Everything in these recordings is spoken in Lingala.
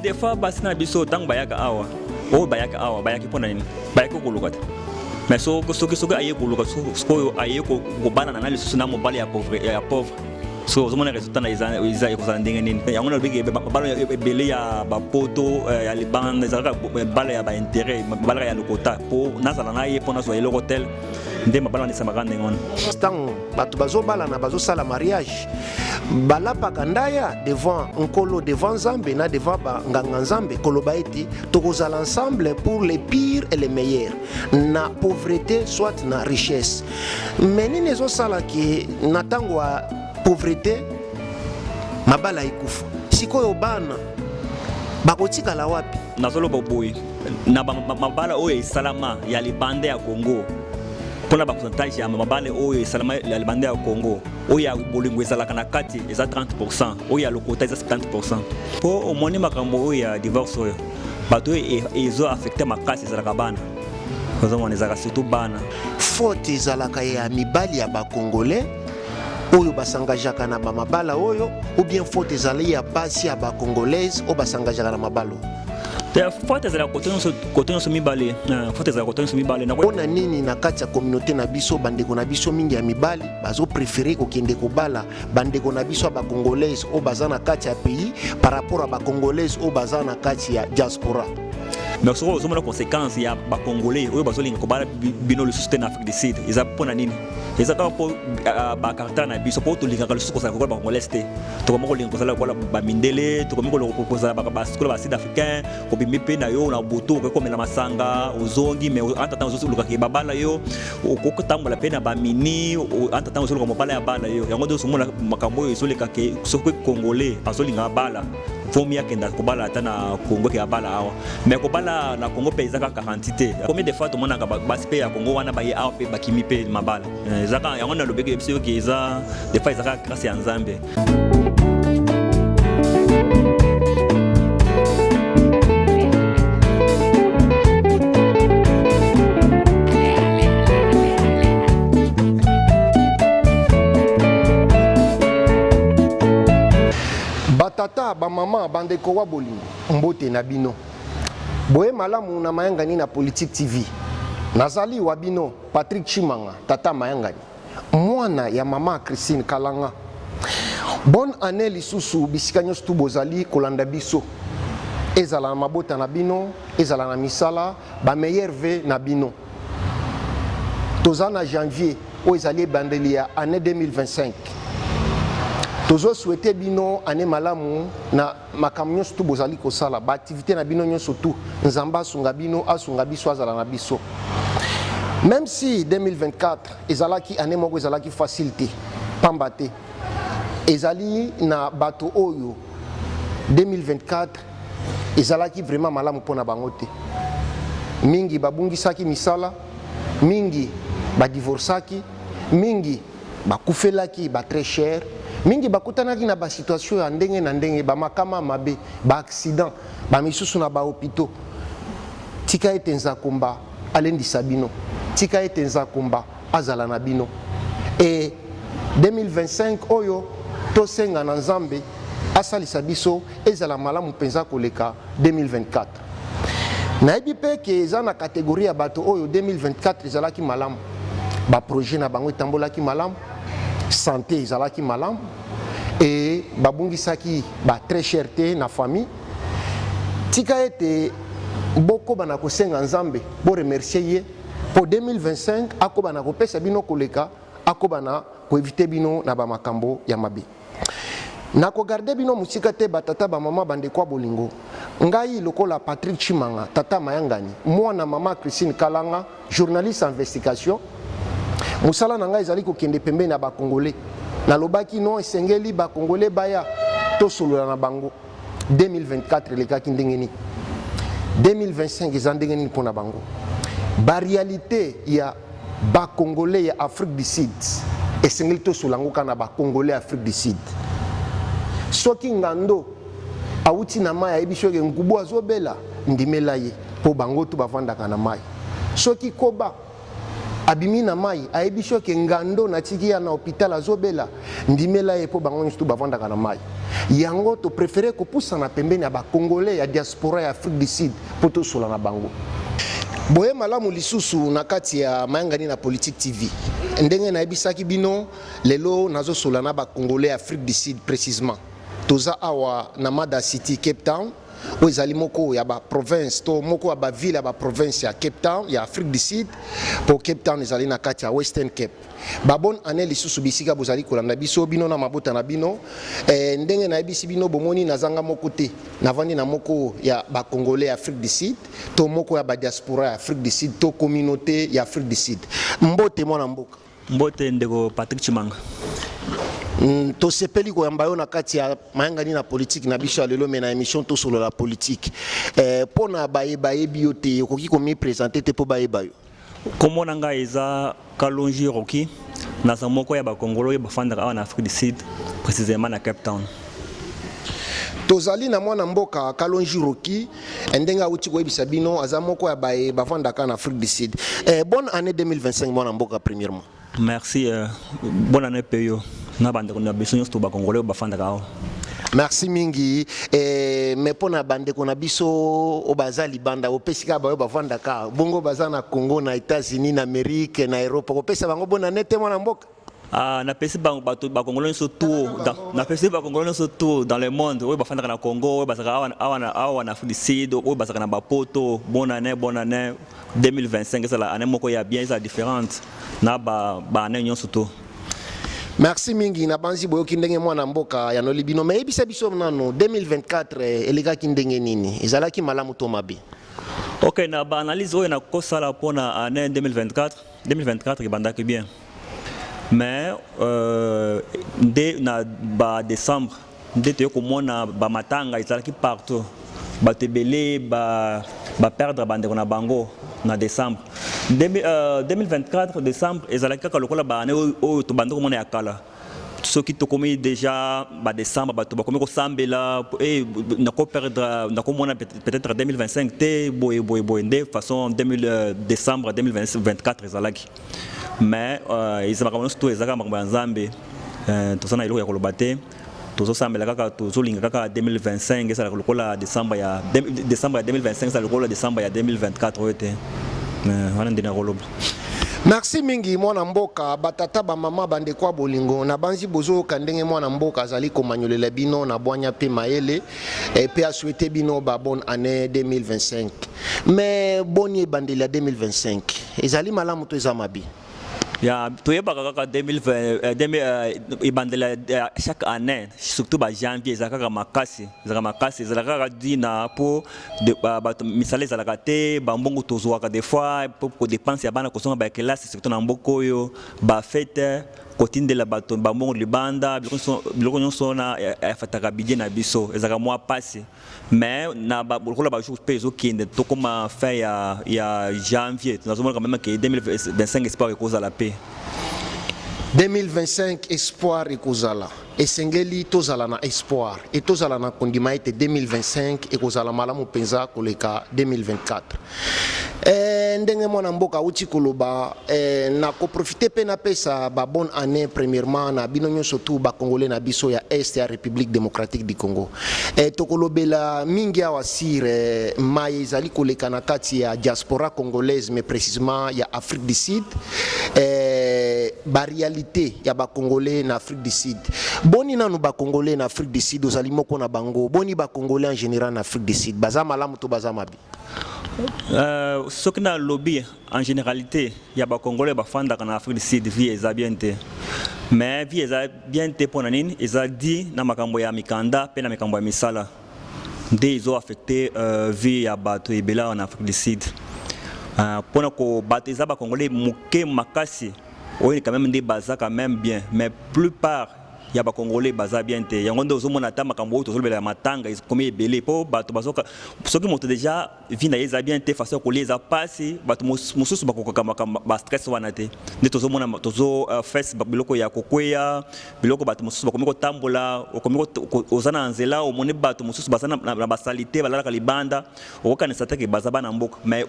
Des fois basi na biso ntango bayaka awa, oyo bayaka awa bayaki mpo na nini? Bayaki koluka te. Mais soki soki soki aye koluka, sikoyo aye kobalana na lisusu na mobali ya pauvre ya pauvre, so ozomona résultat na eza eza ekozala ndenge nini? Yango nalobiki mabala ebele ya bapoto ya libanda ezalaka bala ya baintérêt, mabala ya lokota mpo nazala na ye mpo nazwa eloko tel nde mabala wana esamaka ndenge wana. Ntango bato bazobalana, bazosala mariage, balapaka ndaya devant Nkolo, devant Nzambe na devant banganga Nzambe, koloba ete tokozala ensemble pour le pire et le meilleur, na pauvreté soit na richesse. Mais nini ezosala ke na ntango ya pauvreté mabala ekufa? Sikoyo bana bakotikala wapi? Nazoloba boye, na mabala oyo esalama ya libanda ya Congo, mpona bapourcentage ya mabala oyo esalama ya libanda ya Congo, oyo ya bolingo ezalaka na kati eza 30%, oyo ya lokota eza 70%. Mpo omoni makambo oyo ya divorce oyo, bato oyo ezo affecte makasi ezalaka bana. Ozomona, ezalaka surtout bana. Faute ezalaka ya mibali ya bacongolais oyo basangajaka na bamabala oyo, ou bien faute ezali ya basi ya bacongolaise oyo basangajaka na mabala oyo? Faute ezalaka kote nyonso mibale. Faute ezalaka kote nyonso mibale. Mpona nini na kati ya communauté na biso, bandeko na biso mingi ya mibali bazopréféré kokende kobala bandeko na biso ya bacongolaise oyo baza na kati ya pays par rapport ya bacongolaise oyo baza na kati ya diaspora? Mais soki ozomona conséquence ya bacongolais oyo bazolinga kobala bino lisusu te na Afrique du Sud, eza mpona nini? Eza kaka mpo bacaractère na biso, mpo tolingaka lisusu kozala lokola bacongolais te. Tokomi kolinga kozala lokola bamindele, tokomi kozala lokola basud africain. Obimi mpe na yo na butu, okoki komela masanga, ozongi, mais entre temps ozolukaka babala yo, okotambola mpe na bamini, entre temps ozoluka mobala ya bala yo. Yango nde ozomona makambo oyo ezoleka ke soki congolais azolinga abala, vomi akenda kobala ata na Congo ke abala awa. Mais kobala na Congo mpe eza kaka garantie te. Combien de fois tomonaka basi mpe ya Congo wana baye awa mpe bakimi mpe mabala? Eza kaka yango nalobeki biso ke eza des fois eza kaka grâce ya Nzambe. Batata, bamama, bandeko wa bolingo, mbote na bino. Boye malamu na Mayangani na Politique TV. Nazali wa bino Patrick Chimanga, tata Mayangani, mwana ya mama Christine Kalanga. Bonne année lisusu bisika nyonso tu bozali kolanda biso. Ezala na mabota na bino, ezala na misala, ba meilleurs vœux na bino. Toza na janvier oyo ezali ebandeli ya année 2025. Tozo souhaiter bino année malamu na makambo nyonso tu bozali kosala, ba activité na bino nyonso tu. Nzambe asunga bino, asunga biso, azala na biso. Même si 2024 ezalaki année moko ezalaki facile te, pamba te ezali na bato oyo 2024 ezalaki vraiment malamu mpona bango te. Mingi babungisaki misala, mingi badivorsaki, mingi bakufelaki ba très cher, mingi bakutanaki na basituation ya ndenge na ndenge, bamakama mabe, baaccident, bamisusu na bahôpitaux. Tika ete Nzakomba alendisa bino, tika ete Nzakomba azala na bino. E 2025 oyo tosenga na Nzambe asalisa biso ezala malamu mpenza koleka 2024. Nayebi mpe ke eza na catégorie ya bato oyo 2024 ezalaki malamu, baprojet na bango etambolaki malamu, santé ezalaki malamu e babungisaki ba très cher te na famille. Tika ete bokoba na kosenga Nzambe, boremercier ye mpo 2025 akoba na kopesa bino koleka, akoba na koevite bino na bamakambo ya mabe. Nakogarde bino mosika te, batata, bamama, bandeko ya bolingo. Ngai lokola Patrick Chimanga, tata Mayangani, mwana mama Christine Kalanga, journaliste investigation, mosala na ngai ezali kokende pembeni ya bacongolais. Nalobaki non, esengeli bacongolais baya tosolola na bango. 2024 elekaki ndenge nini? 2025 eza ndenge nini mpona bango? Baréalité ya bacongolais ya Afrique du Sud, esengeli tosola yango kaka na bacongolais ya Afrique du Sud. Soki ngando awuti na mai ayebi soki nkubu azobela, ndimela ye, mpo bango tu bavandaka na mai. Soki koba Abimi na mai, ayebisi yo ke ngando natiki ya na hôpital azobela, ndimela ye, mpo bango nyonso tu bavandaka na mai. Yango topréféré kopusana pembeni ya Bacongolais ya diaspora ya Afrique du Sud mpo tosola na bango. Boye malamu lisusu na kati ya Mayangani na Politique TV. Ndenge nayebisaki bino, lelo nazosola na Bacongolais ya Afrique du Sud. Précisement, toza awa na Mada City, Cape Town, oyo ezali moko ya baprovince to moko ya baville ya baprovince ya Cape Town, ya Afrique du Sud, mpo Cape Town ezali na kati ya Western Cape. Babonne année lisusu bisika bozali kolanda biso, bino na mabota na bino. Ndenge nayebisi bino, bomoni nazanga moko te, navandi na moko ya Bacongolais ya Afrique du Sud to moko ya badiaspora ya Afrique du Sud to communauté ya Afrique du Sud. Mbote, mwana mboka. Mbote, ndeko Patrick Chimanga. Tosepeli koyamba yo na kati ya Mayangani na Politike na biso ya lelo, me na émission Tosolola Politike. Mpo na baye bayebi yo te, okoki komiprésenter te mpo bayeba yo? Kombo na ngai eza Kalonji Roki. Naza moko ya Bakongolo oyo bafandaka awa na Afrique du Sud, précisément na Cape Town. Tozali na mwana mboka Kalonji Roki. Ndenge awuti koyebisa bino, aza moko ya baye bavandaka na Afrique du Sud. Bonne année 2025, mwana mboka, premièrement. Merci, bonne année mpe yo na bandeko na biso nyonso to Bakongolo oyo bafandaka awa. Merci mingi. Mais mpo na bandeko na biso oyo baza libanda, opesi kaka bayo bavandaka bongo, baza na Congo, na États-Unis, na Amérique, na Europe, kopesa bango bonne année te, mwana mboka? Ah, napesi bango bato Bakongolo nyonso tout, napesi Bakongolo nyonso tout dans le monde, oyo bafandaka na Congo, oyo bazalaka awa na Afrique du Sud, oyo bazalaka na bapoto, bonne année, bonne année 2025. Ezala année moko ya bien, ezala différente na baannée nyonso to. Merci mingi. Na banzi boyoki ndenge mwana mboka yanoli bino. Me yebisa biso nano, 2024 elekaki ndenge nini? Ezalaki malamu to mabe? Ok, na baanalyse oyo nakosala mpona année 2024, 2024 ebandaki bien, mais nde na badécembre nde toye komona bamatanga ezalaki partout, bato ebele baperdre bandeko na bango na décembre. 2024 décembre ezalaki kaka lokola baannée oyo tobandi komona ya kala. Soki tokomi déjà badécembre, bato bakomi kosambela e nakoperdre, nakomona peut-être 2025 te, boye boye boye. Nde façon 2000, décembre 2024 ezalaki, mais eza makambo nyonso to ezalaka makambo ya Nzambe. Toza na eloko ya koloba te, tozosambela kaka, tozolinga kaka 2025 ezalaka lokola décembre ya 2025, ezala lokola décembre ya 2024 oyo te. Wana nde na koloba. Merci mingi, mwana mboka. Batata, bamama, bandeko ya bolingo, na banzi bozoyoka ndenge mwana mboka azali komanyolela bino na bwanya mpe mayele, mpe asouhaiter bino ba bonne année 2025. Mais boni ebandeli ya 2025, ezali malamu to eza mabe? Ya toyebaka kaka 2020, 2000, ebandela ya chaque année, surtout bajanvier, ezalaka kaka makasi, ezalaka makasi, ezalaka kaka dina mpo bato misala ezalaka te, bambongo tozwaka des fois mpo kodépenser ya bana kozonga bakelasi, surtout na mboka oyo, bafête, kotindela bato bambongo libanda, biloko nyonso wana efataka budget na biso, ezalaka mwa pasi. Mais na lokola bajour mpe ezokende, tokóma fin ya janvier, nazomona quand même ke 2025 espoir ekozala mpe. 2025 espoir ekozala. Esengeli tozala na espoir e tozala na kondima ete 2025 ekozala malamu mpenza koleka 2024. Ndenge mwana mboka auti koloba, nakoprofiter mpe napesa babonne année premièrement na bino nyonso tu Bacongolais na biso ya Est ya République démocratique du Congo. Tokolobela mingi awa sur maye ezali koleka na kati ya diaspora congolaise, mais précisément ya Afrique du Sud, baréalité ya Bacongolais na Afrique du Sud. Boni nanu Bacongolais na Afrique du Sud? Ozali moko na bango. Boni Bacongolais en général na Afrique du Sud, baza malamu to baza mabe? Soki nalobi en généralité ya Bacongolais bafandaka na Afrique du Sud, vie eza bien te. Mais vie eza bien te mpo na nini? Eza di na makambo ya mikanda mpe na makambo ya misala nde ezoaffecter vie ya bato ebele awa na Afrique du Sud. Mpona ko bato eza Bacongolais moke makasi oyo quand même nde baza quand même bien, mais plupart ya Bacongolais baza bien te. Yango nde ozomona ata makambo oyo tozolobela ya matanga ekomi ebele, mpo bato bazoka soki moto déjà vie na ye eza bien te, façon ya kolia eza pasi, bato mosusu bakokaka makambo bastress wana te. Nde tozomona tozo fes biloko ya kokweya, biloko bato mosusu bakomi kotambola, okomi oza na nzela, omoni bato mosusu baza na basaleté, balalaka libanda, okokanisa te ke baza bana mboka. Mais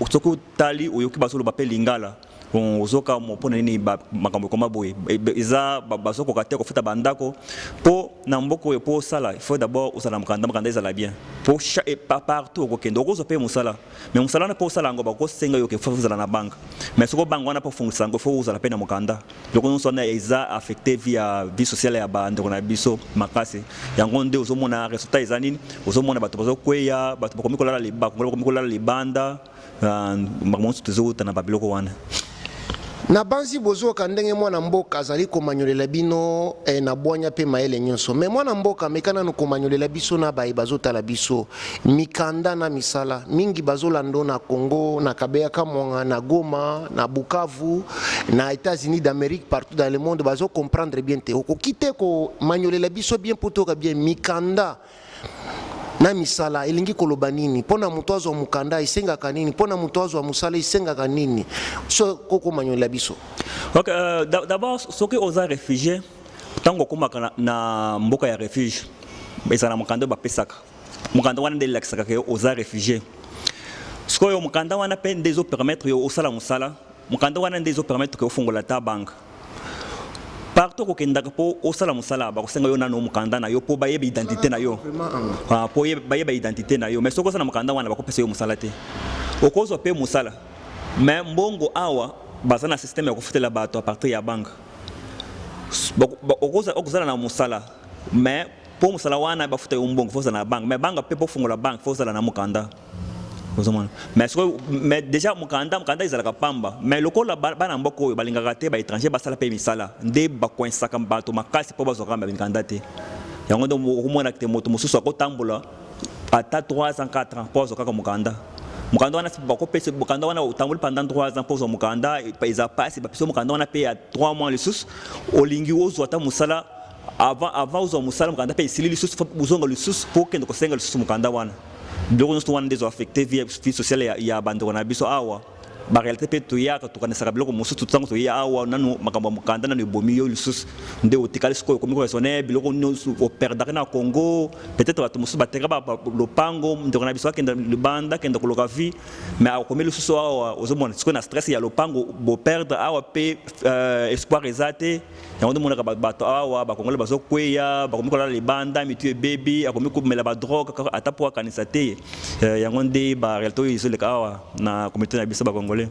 soki otali, oyoki bazoloba mpe lingala. Bon, ozoka mpo na nini makambo ekoma boye? Eza bazokoka te kofuta bandako mpo na mboka oyo. Mpo osala, il faut d'abord ozala mokanda, mokanda ezala bien mpo partout okokende okozwa mpe mosala. Mais mosala wana, mpo osala yango, bakosenga yo ke faut ozala na banque. Mais soki banque wana, mpo ofungisa yango, faut ozala mpe na mokanda. Biloko nyonso wana eza affecté vie ya vie sociale ya bandeko na biso makasi. Yango nde ozomona résultat eza nini? Ozomona bato bazokweya, bato bakomi kolala, bakomi kolala libanda. Makambo nyonso tozowuta na babiloko wana. Na banzi bozoyoka ndenge mwana mboka azali komanyolela bino na bwanya mpe mayele nyonso. Me mwana mboka, meka nanu komanyolela biso na baye bazotala biso mikanda na misala mingi bazolanda na Congo, na Kabeya Kamwanga, na Goma, na Bukavu, na États-Unis d'Amérique, partout dans le monde, bazocomprendre bien te. Okoki te komanyolela biso bien mpo toyoka bien mikanda na misala elingi koloba nini? Mpo na moto azwa mokanda esengaka nini? Mpo na moto azwa mosala esengaka nini? So kokomanyolela biso. Ok, d'abord soki oza réfugié, ntango okomaka na mboka ya refuge, ezala na mokanda oyo bapesaka. Mokanda wana nde elakisaka ke oza réfugié. Sikoyo mokanda wana mpe nde ezopermettre yo osala mosala. Mokanda wana nde ezopermettre ke ofongola ata banque. Partout okokendaka mpo osala mosala, bakosenga yo nano mokanda na yo mpo bayeba identité na yo. Mpo bayeba identité na yo. Mais soki osala mokanda wana, bakopesa yo mosala te. Okozwa mpe mosala, mais mbongo awa baza na système ya kofutela bato à partir ya banque. Okozala na mosala, mais mpo mosala wana bafuta yo mbongo, faut ozala na banque. Mais banque mpe, mpo ofungola banque, faut ozala na mokanda. Ozomona? Mais sikoyo, mais déjà mokanda ezalaka pamba. Mais lokola bana mboka oyo balingaka te baétranger basala mpe misala, nde bakoinsaka bato makasi mpo bazwaka mikanda te. Yango nde okomona te moto mosusu akotambola ata 3 ans, 4 ans mpo azwa kaka mokanda. Mokanda wana bakopesa mokanda wana, otamboli pendant 3 ans mpo ozwa mokanda, eza pasi. Bapesa mokanda wana mpe ya 3 mois, lisusu olingi ozwa ata mosala, avant ozwa mosala, mokanda mpe esili, lisusu ozonga lisusu mpo okende kosenga lisusu mokanda wana. Biloko nyonso wana nde ezo affecte vie sociale ya bandeko na biso awa. Baréalité mpe toyaka, tokanisaka biloko mosusu. Ntango toya awa, nanu makambo ya mokanda nanu ebomi yo lisusu, nde otikali sikoyo okomi koraisonner biloko nyonso operdaka na Congo. Peut-être bato mosusu bateka lopango, ndeko na biso akenda libanda, akenda koluka vie, mais akomi lisusu awa, ozomona sikoyo na stress ya lopango boperdre awa mpe espoir eza te. Yango nde omonaka bato awa, bakongole bazokweya, bakomi kolala libanda, mitu ebebi, akomi komela badrogue kaka ata mpo akanisa te. Yango nde baréalité oyo ezoleka awa na communauté na biso bakongolais.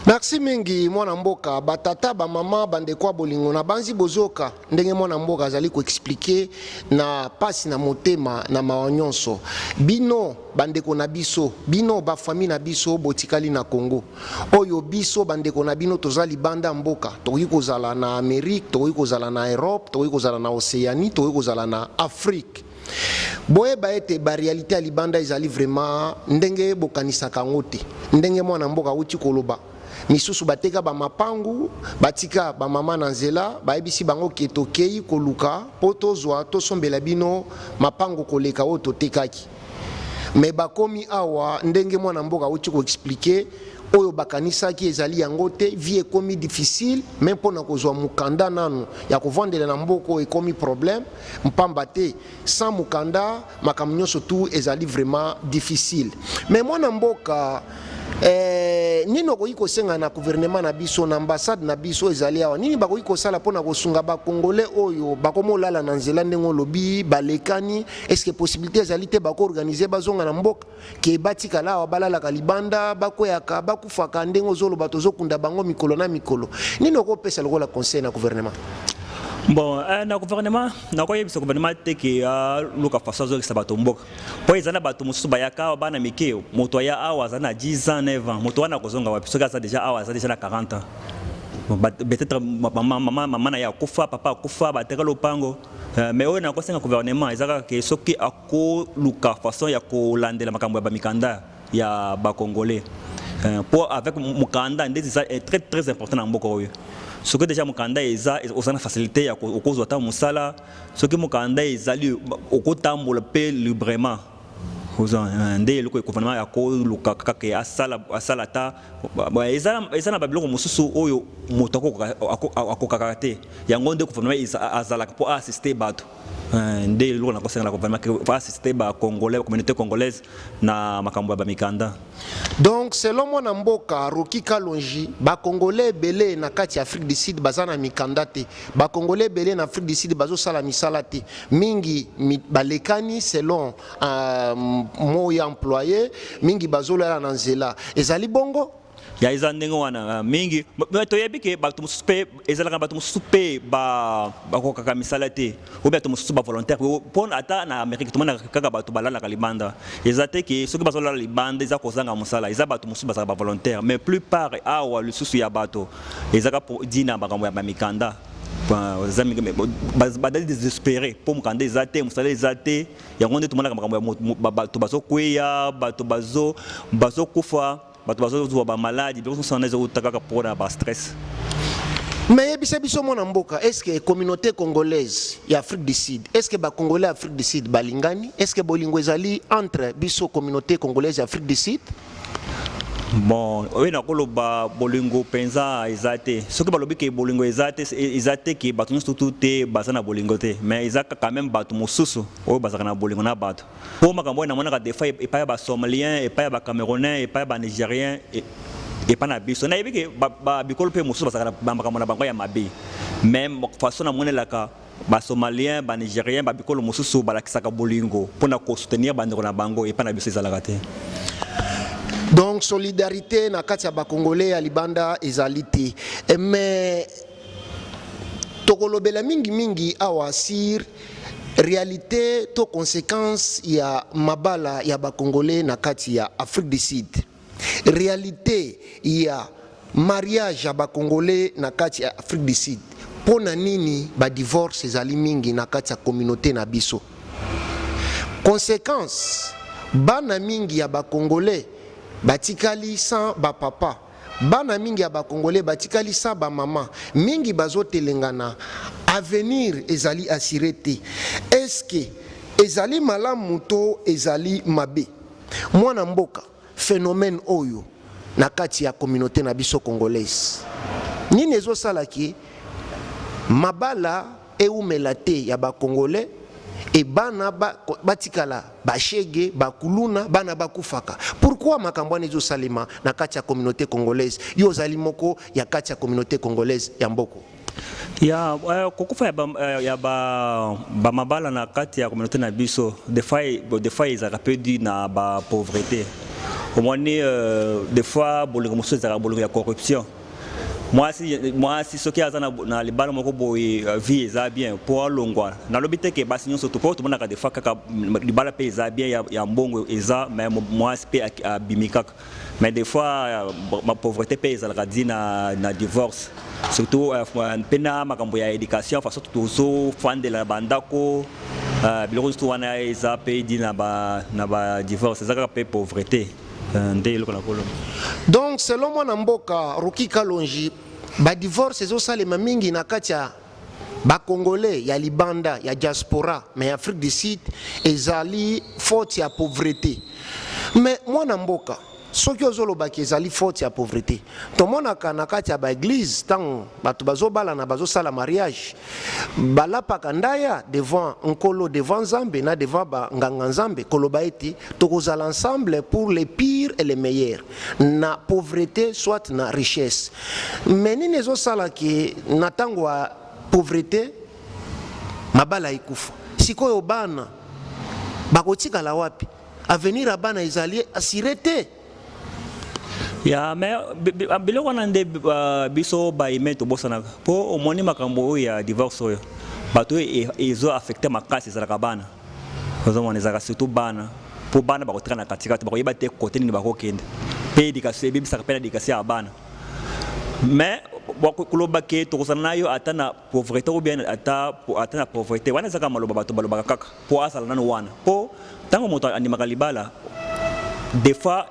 Merci mingi, mwana mboka. Batata, bamama, bandeko ya bolingo, na banzi bozoka ndenge mwana mboka azali koexpliquer na pasi na motema, na mawa nyonso. Bino bandeko na biso, bino bafamille na biso botikali na Congo oyo, biso bandeko na bino toza libanda mboka, tokoki kozala na Amérique, tokoki kozala na Europe, tokoki kozala na Océanie, tokoki kozala na Afrique, boyeba ete baréalité ya libanda ezali vraiment ndenge bokanisaka yango te. Ndenge mwana mboka awuti koloba, misusu bateka bamapangu, batika bamama na nzela, bayebisi bango ke tokei koluka mpo tozwa tosombela bino mapangu koleka oyo totekaki. Me bakomi awa, ndenge mwana mboka awuti koexpliquer, oyo bakanisaki ezali yango te. Vie ekomi difficile, me mpona kozwa mokanda nanu ya kovandela na mboka oyo ekomi problème, mpamba te sans mokanda makambo nyonso tu ezali vraiment difficile. Mais mwana mboka, nini okoki kosenga na gouvernement na biso, na ambassade na biso ezali awa? Nini bakoki kosala mpona kosunga bakongolais oyo bakomolala na nzela, ndenge olobi balekani? Est ce que possibilité ezali te bakoorganiser bazonga na mboka, ke batikala awa, balalaka libanda, bakweyaka, bakufaka, ndenge ozoloba tozokunda bango mikolo na mikolo? Nini okopesa lokola conseil na gouvernement? Bon, na gouvernement, nakoyebisa gouvernement te ke aluka façon azongisa bato mboka, mpo eza na bato mosusu bayaka awa bana mike. Moto aya awa aza na 10 ans, 9 ans, moto wana akozonga wapi soki aza déjà awa, aza déjà na 40 ans? Bon, peut-être mama na ye akufa, papa akufa, bateka lopango. Mais oyo nakosenga gouvernement eza kaka ke soki akoluka façon ya kolandela makambo ya bamikanda ya bacongolais, mpo avec mokanda nde eza très très important na mboka oyo. Soki déjà mokanda eza, oza na facilité ya okozwa ata mosala. Soki mokanda ezali, okotambola mpe librement. Oza nde eloko gouvernement akoluka kaka asala ata eza na babiloko mosusu oyo moto akokaka te. Yango nde gouvernement azalaka mpo aassiste bato. Nde eloko nakosenga vraiment ke baassiste bacongolais, communauté congolaise na makambo ya bamikanda. Donc selon mwana mboka Rocky Kalonji, bacongolais ebele na kati ya Afrique du Sud baza na mikanda te, bacongolais ebele na Afrique du Sud bazosala misala te, mingi balekani selon mot ya employé, mingi bazolala na nzela. Ezali bongo? Ya, eza ndenge wana. Mingi toyebi ke bato mosusu mpe ezalaka, bato mosusu mpe bakokaka misala te, ou bato mosusu bavolontaire. Mpo ata na Amérique tomonaka kaka bato balalaka libanda. Eza te ke soki bazolala libanda eza kozanga mosala, eza bato mosusu bazalaka bavolontaire. Mais plupart awa lisusu ya bato ezaka dina makambo ya bamikanda, bazali désespéré mpo mokanda eza te, mosala eza te. Yango nde tomonaka makambo ya bato bazokweya, bato bazokufa, bato bazozwa bamaladi. Biloko nyonso wana ezouta kaka mpona bastress. Mais yebisa biso, mwana mboka, est ce que communauté congolaise ya Afrique du Sud, est ce que bacongolais ya Afrique du Sud balingani? Est ce que bolingo ezali entre biso communauté congolaise ya Afrique du Sud? Bon, oyo nakoloba, bolingo mpenza eza te. Soki balobi ke bolingo eza te, eza te ke bato nyonso tu te baza na bolingo te, mais eza quand même bato mosusu oyo bazalaka na bolingo na bato. Mpo makambo oyo namonaka des fois epai ya basomalien, epai ya bacamerounais, epai ya banigérien, epai na biso, nayebi ke bikolo mpe mosusu bazalaka na makambo na bango ya mabe, mais façon namonelaka basomalien, banigérien, babikolo mosusu balakisaka bolingo mpona kosoutenir bandeko na bango, epai na biso ezalaka te. Donc solidarité na kati ya bacongolais ya libanda ezali te. Mais tokolobela mingimingi awa sur réalité to conséquence ya mabala ya bacongolais na kati ya Afrique du Sud, réalité ya mariage ya bacongolais na kati ya Afrique du Sud. Mpo na nini badivorce ezali mingi na kati ya communauté na biso? Conséquence, bana mingi ya bacongolais batikali sans bapapa, bana mingi ya bacongolais batikali sans bamama, mingi bazotelengana, avenir ezali assuré te. Est-ce ezali malamu to ezali mabe, mwana mboka, phénomène oyo na kati ya communauté na biso congolaise? Nini ezosalaki mabala eumela te ya bacongolais e bana batikala bashege, bakuluna, bana bakufaka? Pourquoi makambo wana ezosalema na kati ya communauté congolaise? Yo ozali moko ya kati ya communauté congolaise ya mboko. Ya kokufa ya bamabala na kati ya communauté na biso, des fois, bon, des fois ezalaka mpe dû na bapauvreté. Omoni, des fois bolingo mosusu ezalaka bolingo ya corruption. Mwasi soki aza na libala moko boye, vie eza bien mpo alongwa. Nalobi te ke basi nyonso to, mpo tomonaka des fois kaka libala mpe eza bien, ya mbongo eza, mais mwasi mpe abimi kaka. Mais des fois pauvreté mpe ezalaka dû na divorce, surtout mpe na makambo ya éducation, façon tozofandela bandako, biloko nyonso wana eza mpe dû na ba divorce. Eza kaka mpe pauvreté nde eloko na koloba. Donc selon mwana mboka Rocky Kalonji, badivorce ezosalema mingi na kati ya bacongolais ya libanda, ya diaspora, mais Afrique du Sud, ezali faute ya pauvreté. Mais mwana mboka, soki ozolobaki ezali faute ya pauvreté, tomonaka na kati ya baeglise, ntango bato bazobalana, bazosala mariage, balapaka ndaya devant Nkolo, devant Nzambe na devant banganga Nzambe, koloba ete tokozala ensemble pour le pire et le meilleur, na pauvreté soit na richesse. Mais nini ezosalaki na ntango ya pauvreté mabala ekufa? Sikoyo bana bakotikala wapi? Avenir ya bana ezali assuré te. Ya, mais biloko wana nde biso baime tobosanaka. Mpo omoni makambo oyo ya divorce oyo, bato oyo ezo affecte makasi ezalaka bana. Ozomona, ezalaka surtout bana, mpo bana bakotika na katikati, bakoyeba te kote nini bakokende. Mpe éducation ebebisaka mpe na éducation ya bana. Mais koloba ke tokozala na yo ata na pauvreté ou bien ata na pauvreté wana, ezaka maloba bato balobaka kaka mpo azala nano wana. Mpo ntango moto andimaka libala, des fois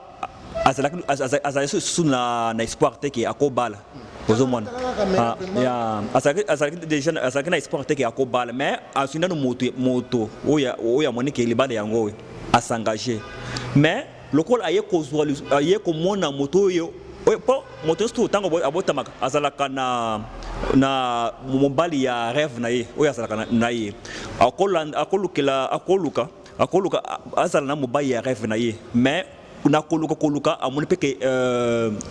azalaki azali susu na espoir te ke akobala. Ozomona, azalaki déjà, azalaki na espoir te ke akobala, mais azwi nano moto oyo amoni ke libala yango oyo asengage. Mais lokola aye kozwa, aye komona moto oyo, mpo moto nyonso ntango abotamaka azalaka na Na mobali ya rêve na ye oyo azalaka na ye, akolukela, akoluka azala na mobali ya rêve na ye, mais na koluka koluka, amoni mpe ke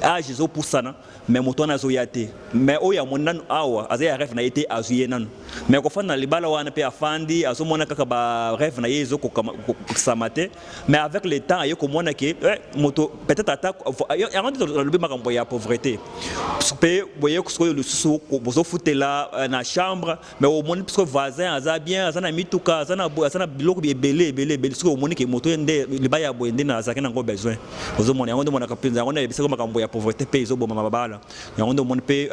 âge ezopusana, mais moto wana azoya te. Mais oyo amoni nanu awa aza ya rêve na ye te, azwi ye nanu, mais kofanda na libala wana mpe afandi, azomona kaka barêve na ye ezokokisama te. Mais avec le temps, aye komona ke moto peut-être ata yango nde nalobi makambo ya pauvreté mpe boye. Sikoyo lisusu bozofutela na chambre, mais omoni puisque voisin aza bien, aza na mituka, aza na biloko ebele ebele ebele. Soki omoni ke moto nde libala ya boye nde nazalaki nango besoin, ozomona yango nde omonaka mpenza. Yango nde ayebisaki makambo ya pauvreté mpe ezoboma mabala. Yango nde omoni mpe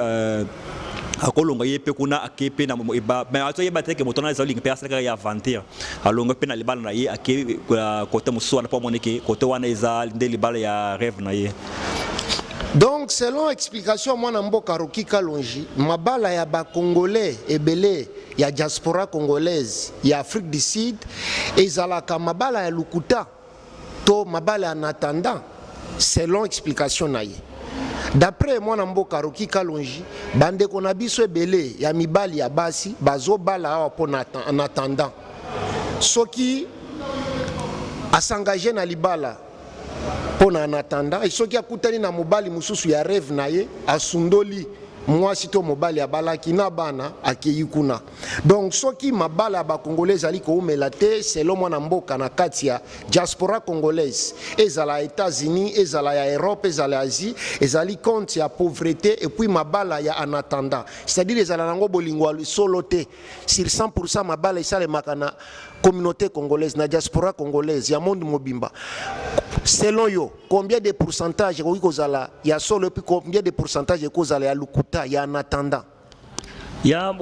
akolonga ye mpe kuna, ake mpe na mais azoyeba te ke moto wana azolinga mpe asalaka ye aventure. Alonga mpe na libala na ye, ake kote mosusu wana mpo amoni ke kote wana eza nde libala ya rêve na ye. Donc, selon explication mwana mboka Rocky Kalonji, mabala ya bacongolais ebele ya diaspora congolaise ya Afrique du Sud ezalaka mabala ya lukuta to mabala ya en attendant. Selon explication na ye, d'après mwana mboka Rocky Kalonji, bandeko na biso ebele ya mibali, ya basi bazobala awa mpo en attendant. Soki as'engager na libala mpo na en attendant, soki akutani na mobali mosusu ya rêve na ye, asundoli mwasi to mobali abalaki na bana, akei kuna. Donc soki mabala ya bacongolais ezali koumela te, selon mwana mboka, na kati ya diaspora congolaise, ezala ya États-Unis, ezala ya Europe, ezala ya Asie, ezali compte ya pauvreté et puis mabala ya en attendant, c'est-à-dire ezala nango bolingo ya solo te. Sur 100 mabala esalemaka na communauté congolaise, na diaspora congolaise ya monde mobimba, selon yo, combien de pourcentage ekoki kozala ya solo et puis combien de pourcentage ekozala ya lukuta, ya en attendant? Ya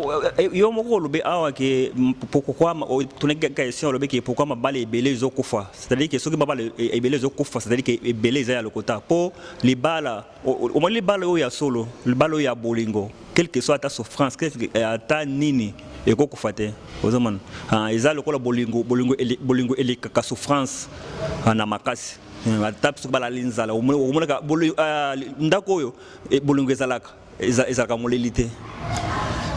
yo moko olobi awa ke pourquoi, tunaki question, olobi ke pourquoi mabala ebele ezokufa. C'est-à-dire ke soki mabala ebele ezokufa, c'est-à-dire ke ebele eza ya lokota. Mpo libala, omoni libala oyo ya solo, libala oyo ya bolingo, quel que soit ata souffrance, ata nini, ekokufa te. Ozomona eza lokola bolingo. Bolingo elekaka souffrance na makasi. Ata soki balali nzala, omonaka ndako oyo bolingo ezalaka moleli te.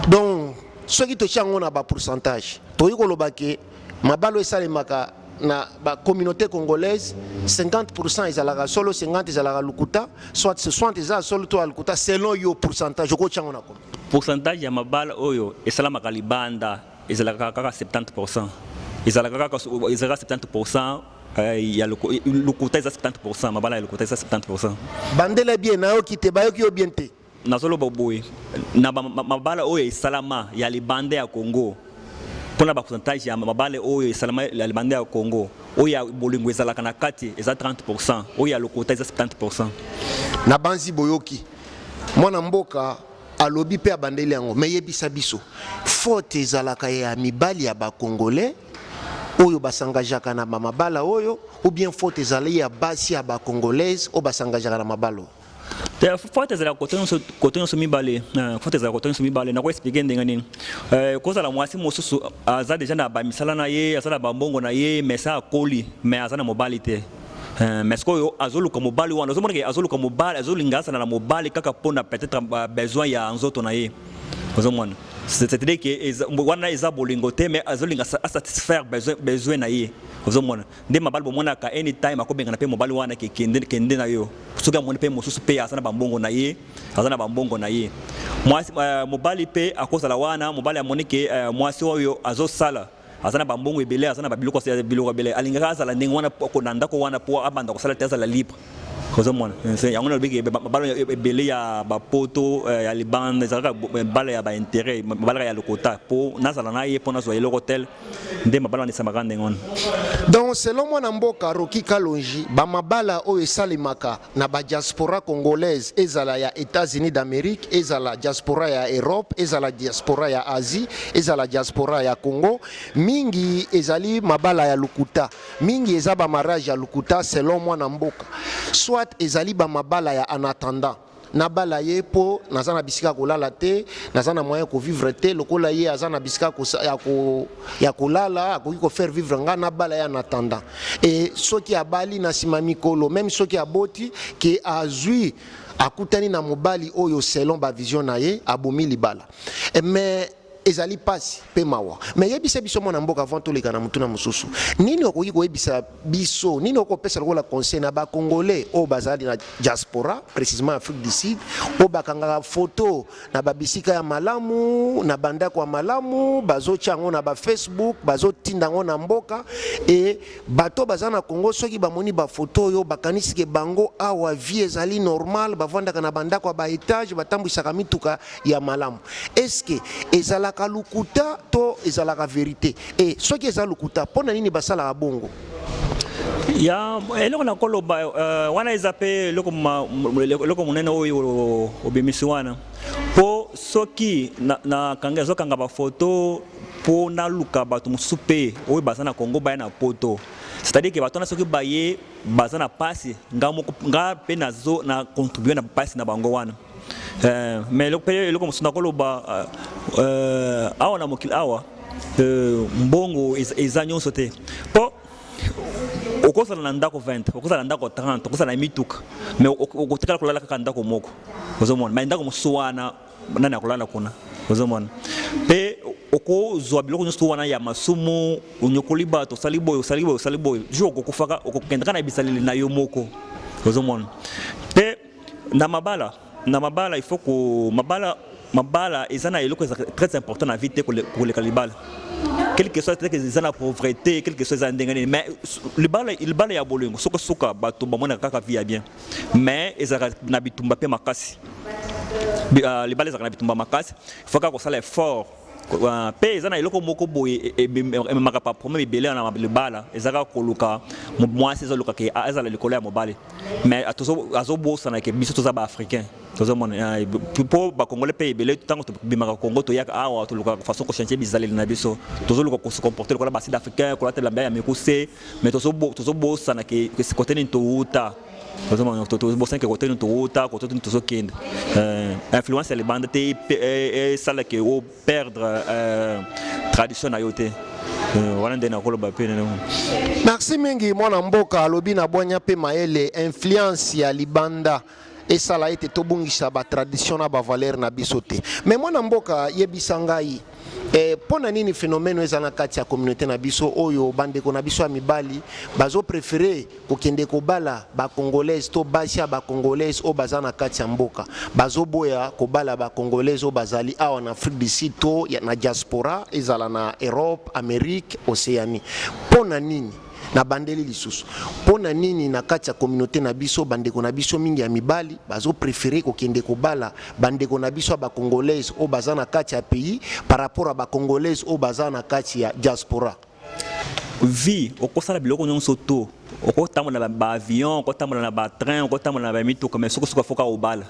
Donc soki totia yango na bapourcentage, tokoki koloba ke mabala oyo esalemaka na bacommunauté congolaise, 50 ezalaka solo, 50 ezalaka lukuta, soit 60 eza solo to ya lukuta. Selon yo, pourcentage okotia yango na combien? Pourcentage ya mabala oyo esalamaka libanda ezalaka kaka 70, ezalaka kaka, ezalaka 70 ya lokuta, eza 70. Mabala ya lokuta eza 70. Bandela bien, nayoki te, bayoki yo bien te. Nazoloba boye: na mabala oyo esalama ya libanda ya Congo, mpona bapourcentage ya mabala oyo esalama ya libanda ya Congo, oyo ya bolingo ezalaka na kati eza 30, oyo ya lokota eza 70. Na banzi boyoki mwana mboka alobi mpe abandeli yango. Me yebisa biso, faute ezalaka ya mibali ya bacongolais oyo bas'engageaka na bamabala oyo, ou bien faute ezali ya basi ya bacongolaise oyo bas'engageaka na mabala oyo? Te, faute ezalaka kote nyonso mibale. Faute ezalaka kote nyonso mibale. Nakoexpliquer ndenge nini. Kozala mwasi mosusu aza deja na bamisala na ye, aza na bambongo na ye, mais sa akoli, mais aza na mobali te. Mais sikoyo azoluka mobali wana, ozomona ke azoluka mobali, azolinga azala na mobali kaka mpona peut-être besoin ya nzoto na ye. Ozomona, c'est-à-dire ke wana eza bolingo te, mais azolinga asatisfaire besoin na ye. Ozomona nde mabali bomonaka anytime akobengana mpe mobali wana ke kende, kende na yo, soki amoni mpe mosusu mpe aza na bambongo na ye, aza na bambongo na ye. Mwasi, mobali mpe akozala wana, mobali amoni ke mwasi oyo azosala, aza na bambongo ebele, aza na babiloko, biloko ebele, alingaka azala ndenge wana na ndako wana mpo abanda kosala te, azala libre. Ozomona yango nalobiki, mabala ebele ya bapoto ya libanda ezalaka bala ya baintérêt, mabala ya lokota, mpo nazala na ye mpo nazwa eloko tel. Nde mabala wana esamaka ndenge wana. Donc selon mwana mboka Rocky Kalonji, bamabala oyo esalemaka na badiaspora congolaise, ezala ya États-Unis d'Amérique, ezala diaspora ya Europe, ezala diaspora ya Asie, ezala diaspora ya Congo, mingi ezali mabala ya lukuta, mingi eza bamariage ya lukuta selon mwana mboka, soit ezali bamabala ya en attendant. Nabala ye mpo naza na bisika ya kolala te, naza na moyen ya kovivre te. Lokola ye aza na bisika ya kolala, akoki kofaire vivre nga, nabala ye en attendant. E soki abali, na nsima mikolo, même soki aboti, ke azwi, akutani na mobali oyo selon bavision na ye, abomi libala. Mais ezali mpasi mpe mawa. Mais yebisa biso, mwana mboka, avant toleka na motuna mosusu, nini okoki koyebisa biso, nini okopesa lokola conseil na Bacongolais oyo bazali na diaspora, précisément Afrique du Sud, oyo bakangaka photo na babisika ya malamu, na bandako ya malamu, bazotia yango na baFacebook, bazotinda yango na mboka? E bato baza na Congo, soki bamoni bafoto oyo, bakanisi ke bango awa vie ezali normal, bavandaka na bandako ya baétage, batambwisaka mituka ya malamu. Est-ce ezalaka lukuta to ezalaka vérité? E soki eza lukuta, mpo na nini basalaka bongo? Ya eloko na koloba wana eza mpe eloko monene oyo obimisi wana, mpo soki nakanga, ezokanga bafoto mpo naluka bato mosusu mpe oyo baza na Congo baya na Poto, c'est-à-dire ke bato wana, soki baye, baza na pasi, nga moko, nga mpe nazo na contribue na pasi na bango wana. Mais mpe eloko mosusu nakoloba, awa na mokili awa, mbongo eza nyonso te, mpo okozala na ndako 20, okozala na ndako 30, okozala na mituka, mais okotikala kolala kaka ndako moko, ozomona. Mais ndako mosusu wana, nani akolala kuna? Ozomona. Mpe okozwa biloko nyonso wana ya masumu, onyokoli bato, osali boye, osali boye, osali boye, jour okokufaka, okokendaka na bisaleli na yo moko, ozomona. Mpe na mabala, il faut ko mabala eza na eloko eza très important na vie te koleka libala. Quelque soit que eza na pauvreté, quelque soit eza ndenge nini, mais libala ya bolingo, soki suka, bato bamonaka kaka vie ya bien, mais ezalaka na bitumba mpe makasi. Libala ezalaka na bitumba makasi, faut kaka kosala effort. Mpe eza na eloko moko boye ememaka ba problème ebele na libala, eza kaka koluka mwasi, ezoluka ke azala likolo ya mobali, mais azobosana ke biso toza Baafricain, tozomona. Mpo Bacongolais mpe ebele, ntango tobimaka Congo, toyaka awa, tolukaka façon kochange bizaleli na biso, tozoluka kose comporter lokola Basud africain, kolata bilamba ya mikuse, mais tozobosana ke kote nini towuta. Tozomona, tozobosana ke kote nini towuta, kote nini tozokende. Influence ya libanda te esalaka o perdre tradition na yo te. Wana nde nakoloba mpe. Merci mingi, mwana mboka. Alobi na bwanya mpe mayele, influence ya libanda esala ete tobungisa batradition na bavaleur na biso te. Mais mwana mboka, yebisa ngai, mpo na nini phénomène oyo eza na kati ya communauté na biso, oyo bandeko na biso ya mibali bazopréféré kokende kobala Bacongolaise to basi ya Bacongolaise oyo baza na kati ya mboka, bazoboya kobala Bacongolaise oyo bazali awa na Afrique du Sud to na diaspora, ezala na Europe, Amérique, Océanie? Mpo na nini? Nabandeli lisusu, mpo na nini na kati ya communauté na biso, bandeko na biso mingi ya mibali bazopréféré kokende kobala bandeko na biso ya Bacongolaise oyo baza na kati ya pays par rapport ya Bacongolaise oyo baza na kati ya diaspora? Vie, okosala biloko nyonso to okotambola na baavion, okotambola na batrain, okotambola na bamituka, mais soki soki afoka obala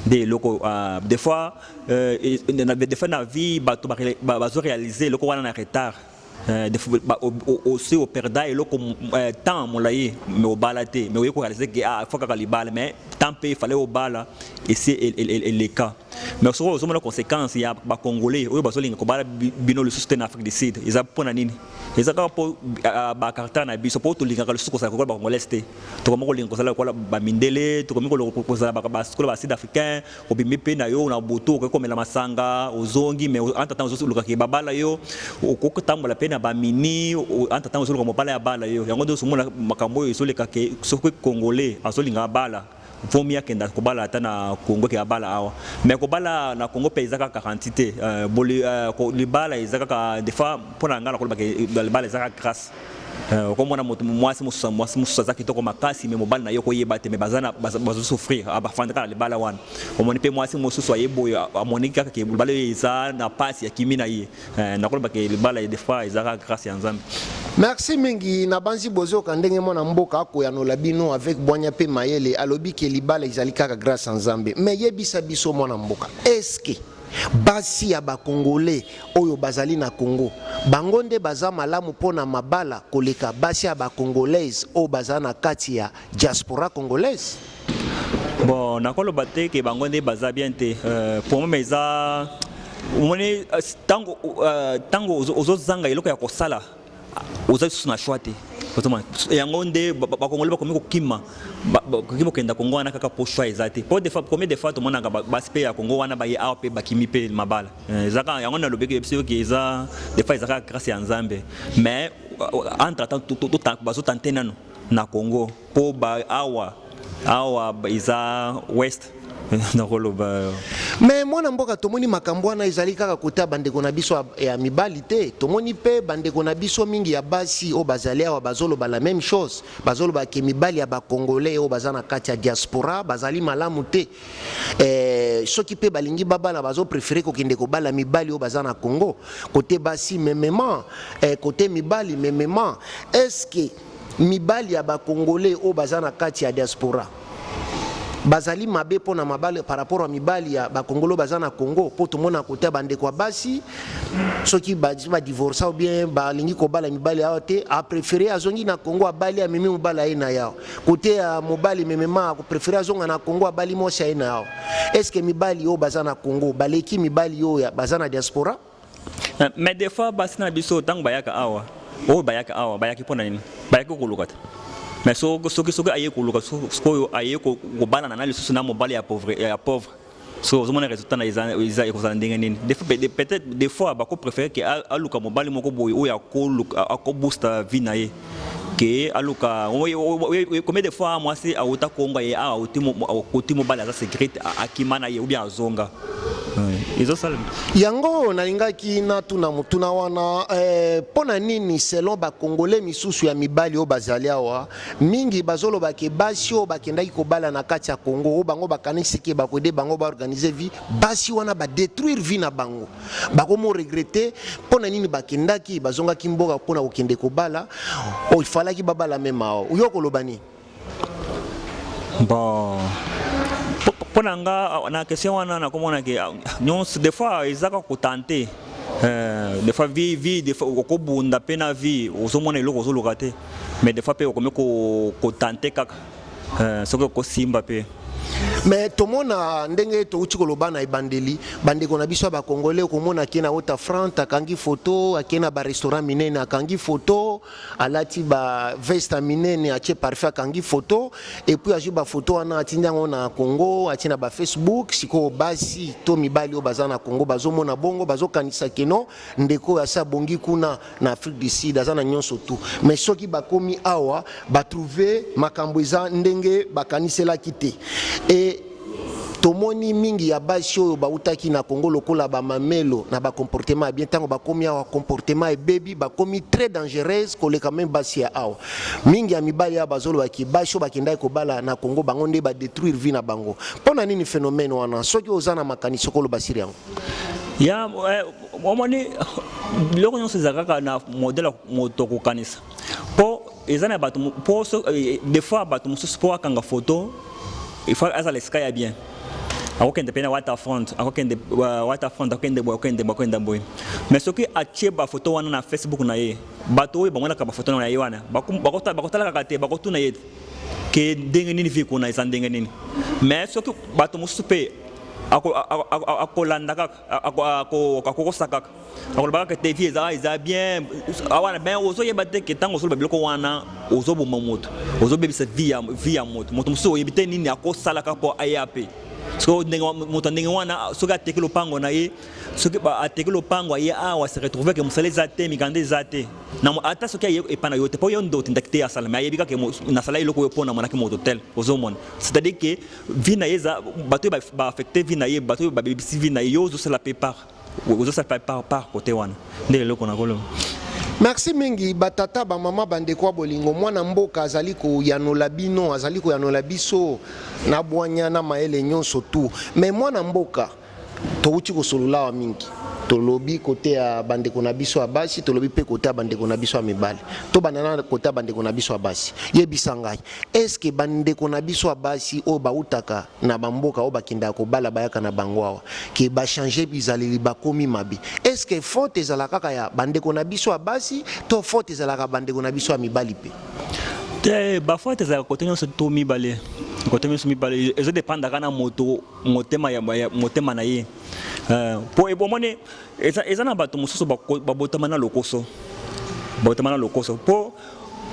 nde eloko. Des fois na vie, bato bazoréalise eloko wana na retard. Aussi operda eloko, temps molai, mais obala te, mais oye koréalise ke ah, faut kaka libala, mais temps mpe fallait obala esi eleka. Mais soki ozomona conséquence ya Bacongolais oyo bazolinga kobala bino lisusu te na Afrique du Sud, eza mpo na nini? Eza kaka mpo bacaractère na biso, mpo tolingaka lisusu kozala lokola Bacongolais te. Tokomi kolinga kozala lokola bamindele, tokomi kozala lokola Basud africain. Obimi mpe na yo na butu, okoki komela masanga, ozongi, mais entre temps ozolukaka babala yo. Okotambola mpe na bamini, entre temps ozoluka mobala ya bala yo. Yango nde ozomona makambo oyo ezoleka ke soki Congolais azolinga abala, vomi akenda kobala ata na Congo ke abala awa. Mais kobala na Congo mpe eza kaka garantie te. Libala eza kaka, des fois, mpo na ngai nakolobaka, libala eza kaka grâce. Okomona moto, mwasi mosusu aza kitoko makasi, mais mobali na ye okoyeba te, mais baza bazosouffrir, bafanda kaka na libala wana. Omoni mpe mwasi mosusu aye boye, amoni kaka ke libala oyo eza na pasi, akimi na ye. Nakoloba ke libala, des fois, eza kaka grâce ya Nzambe. Merci mingi. Na banzi bozoka ndenge mwana mboka akoyanola bino avec bwanya mpe mayele. Alobi ke libala ezali kaka grâce ya Nzambe. Mais yebisa biso, mwana mboka, est-ce basi ya Bakongolais oyo bazali na Congo, bango nde baza malamu mpo na mabala koleka basi ya Bacongolaise oyo baza na kati ya diaspora congolaise? Bon, nakoloba te ke bango nde baza bien te. Pour moi eza, omoni, ntango ozozanga eloko ya kosala, oza lisusu na choix te. Ozomona yango nde bakongoli bakomi kokima, bakoki kokenda Kongo wana kaka po choix eza te. Po des fois, combien de fois tomonaka basi mpe ya Kongo wana baye awa mpe bakimi mpe mabala. Eza kaka yango nalobeki biso ke eza des fois eza kaka grâce ya Nzambe, mais entre temps bazotante nano na Congo mpo ba awa awa eza west, nakoloba. Mais mwana mboka, tomoni makambo wana ezali kaka kota bandeko na biso ya mibali te. Tomoni mpe bandeko na biso mingi ya basi oyo bazali awa bazoloba la même chose. Bazoloba ke mibali ya Bacongolais oyo baza na kati ya diaspora bazali malamu te. Soki mpe balingi babala, bazopréférer kokende kobala mibali oyo baza na Congo. Côté basi mêmement, côté mibali mêmement. Est ce que mibali ya Bacongolais oyo baza na kati ya diaspora bazali mabe mpo na mabale par rapport ya mibali ya Bakongolo baza na Congo? Mpo tomona kote ya bandeko ya basi, soki badivorça ou bien balingi kobala mibali awa te, apréférer azongi na Congo, abali, amemi mobali aye na yawa. Côté ya mobali mêmement, akopréférer azonga na Congo, abali mwasi aye na yawa. Est ce que mibali oyo baza na Congo baleki mibali oyo baza na diaspora? Mais des fois basi na biso, ntango bayaka awa, oyo bayaka awa, bayaki mpo na nini? Bayaki koluka te. Mais soki aye koluka, sikoyo aye kobalana na lisusu na mobali ya pauvre, ya pauvre, so ozomona résultat na eza ekozala ndenge nini? Des fois, peut-être des fois bakopréférer ke aluka mobali moko boye oyo akobooster vie na ye ke aluka. Combien de fois mwasi auta Kongo, ye awa auti mobali aza sécurité, akima na ye ou bien azonga, ezosala. Yango nalingaki natuna motuna wana. Mpo na nini, selon Bakongole misusu ya mibali oyo bazali awa mingi, bazoloba ke basi oyo bakendaki kobala na kati ya Congo, oyo bango bakanisi ke bakoaider bango baorganiser vie, basi wana badétruire vie na bango, bakomo regretter mpo na nini bakendaki, bazongaki mboka mpona kokende kobala oyo ifalaki babala même awa? Oyo koloba nini? Bon, mpo na nga, na question wana, nakomona ke nyonso des fois eza kaka kotenter. Des fois vie, des fois okobunda mpe na vie, ozomona eloko ozoluka te, mais des fois mpe okomi kotenter kaka, soki okosimba mpe. Mais tomona ndenge touti koloba na ebandeli, bandeko na biso ya Bakongole, okomona ake na Waterfront, akangi foto, ake na barestaurant minene, akangi foto, alati baveste ya minene, atie parfum, akangi foto, et puis azwi bafoto wana, atindi yango na Congo, atie na baFacebook. Sikoyo basi to mibali oyo baza na Congo bazomona bongo, bazokanisa ke non, ndeko oyo asi abongi kuna na Afrique du Sud, aza na nyonso tu. Mais soki bakomi awa, batrouver makambo eza ndenge bakaniselaki te. E tomoni mingi ya basi oyo bautaki na Congo lokola bamamelo na bacomportement ya bien, ntango bakomi awa, comportement ebebi, bakomi très dangereuse koleka même basi ya awa. Mingi ya mibali awa bazolobaki basi oyo bakendaki kobala na Congo, bango nde badétruire vie na bango. Mpo na nini phénomène wana? Soki oza na makanisi, okoloba siri yango. Ya omoni, biloko nyonso eza kaka na modèle ya moto kokanisa, mpo eza na bato, mpo des fois bato mosusu, mpo akanga photo, il faut azala esika ya bien, akokende mpe na Waterfront, akokende Waterfront, akokende boye, akokende boye, akokende boye. Mais soki atie bafoto wana na Facebook na ye, bato oyo bamonaka bafoto na ye wana bakotala kaka te, bakotuna ye ke ndenge nini vie kuna eza ndenge nini. Mais soki bato mosusu mpe akolanda kaka, akokosa kaka, akoloba kaka te vie eza bien awana. Mais ozoyeba te ke ntango ozoloba biloko wana, ozoboma moto, ozobebisa vie ya moto. Moto mosusu oyebi te nini akosalaka mpo aya mpe. Soki ndenge moto ndenge wana, soki ateki lopango na ye, soki ateki lopango, aye awa, se retrouve ke mosala eza te, mikanda eza te, ata soki aye epa na yo te, mpo yo nde otindaki te asala, mais ayebi kaka nasala eloko oyo mpo namonaki moto tel. Ozomona, c'est-à-dire ke vie na ye eza bato oyo baaffecter vie na ye, bato oyo babebisi vie na ye. Yo ozosala mpe part, ozosala mpe part côté wana nde eloko na koloba. Merci mingi, batata, bamama, bandeko ya bolingo. Mwana mboka azali koyanola bino, azali koyanola biso na bwanya na mayele nyonso tu. Mais mwana mboka, touti kosolola awa mingi, tolobi côté ya bandeko na biso ya basi, tolobi mpe côté ya bandeko na biso ya mibali. Tobanda na côté ya bandeko na biso ya basi. Yebisa ngai, est-ce bandeko na biso ya basi oyo bautaka na bamboka, oyo bakendaka kobala, bayaka na bango awa, ke bachanger bizaleli, bakomi mabe, est-ce faute ezala kaka ya bandeko na biso ya basi to faute ezalaka bandeko na biso ya mibali mpe? Te, bafaute ezalaka kote nyonso to mibale, kote nyonso mibale ezodépendaka na moto, motema ya motema na ye. Po omoni, eza na bato mosusu babotama na lokoso, babotama na lokoso po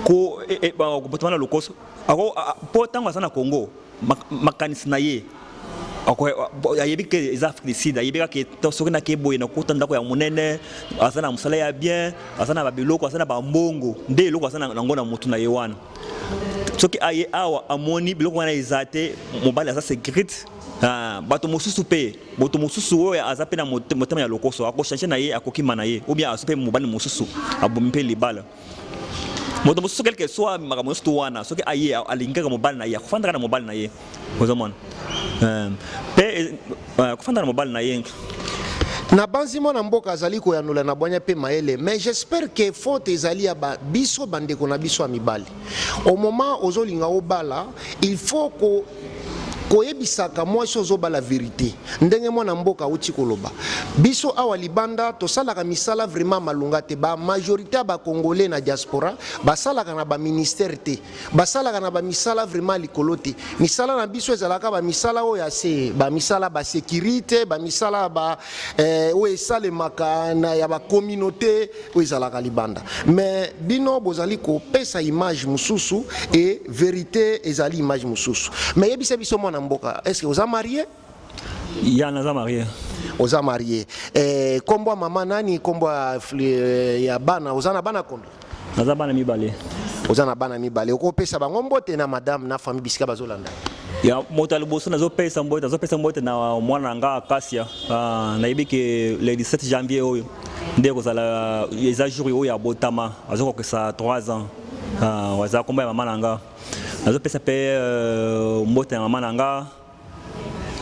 kobotama na lokoso, po ntango aza na Congo, makanisi na ye ayebi ke eza Afrique du Sud, ayebi kaka soki nake boye, nakuta ndako ya monene, aza na mosala ya bien, aza na babiloko, aza na bambongo, nde eloko aza nango na motu na ye wana. Soki aye awa, amoni biloko wana eza te, mobali aza sécurité. Bato mosusu mpe, moto mosusu oyo aza mpe na motema ya lokoso, akochange na ye, akokima na ye, ou bien azwi mpe mobali mosusu, abomi mpe libala. Moto mosusu, quelque soit makambo nyonso to wana, soki aye, alingi kaka mobali na ye, akofandaka na mobali na ye. Ozomona mpe akofanda na mobali na ye. Nabanzi mwana mboka azali koyanola na bwanya mpe mayele, mais j'espère que faute ezali ya biso bandeko na biso ya mibali. Au moment ozolinga obala, il faut ko koyebisaka mwasi ozobala vérité, ndenge mwana mboka auti koloba. Biso awa libanda tosalaka misala vraiment malonga te. Bamajorité ya bacongolais na diaspora basalaka na baministère te, basalaka na bamisala vraiment likolo te. Misala na biso ezalaka bamisala oyo ya se, bamisala basécurité, bamisala ba oyo esalemaka na ya bacommunauté oyo ezalaka libanda. Mais bino bozali kopesa image mosusu e vérité ezali image mosusu. Mais yebisa biso, mwana mboka, est ce que oza marié? Ya, naza marié. Oza marié. Kombo ya mama nani? Kombo ya bana? Oza na bana combien? Naza bana mibale. Oza na bana mibale. Okopesa bango mbote na madame na famille bisika bazolanda. Ya, moto ya liboso nazopesa mbote, nazopesa mbote na mwana na nga Akasia. Nayebi ke le 17 janvier oyo nde kozala eza jour oyo abotama, azokokisa 3 ans. Aza kombo ya mama na nga. Nazopesa mpe mbote na mama na nga,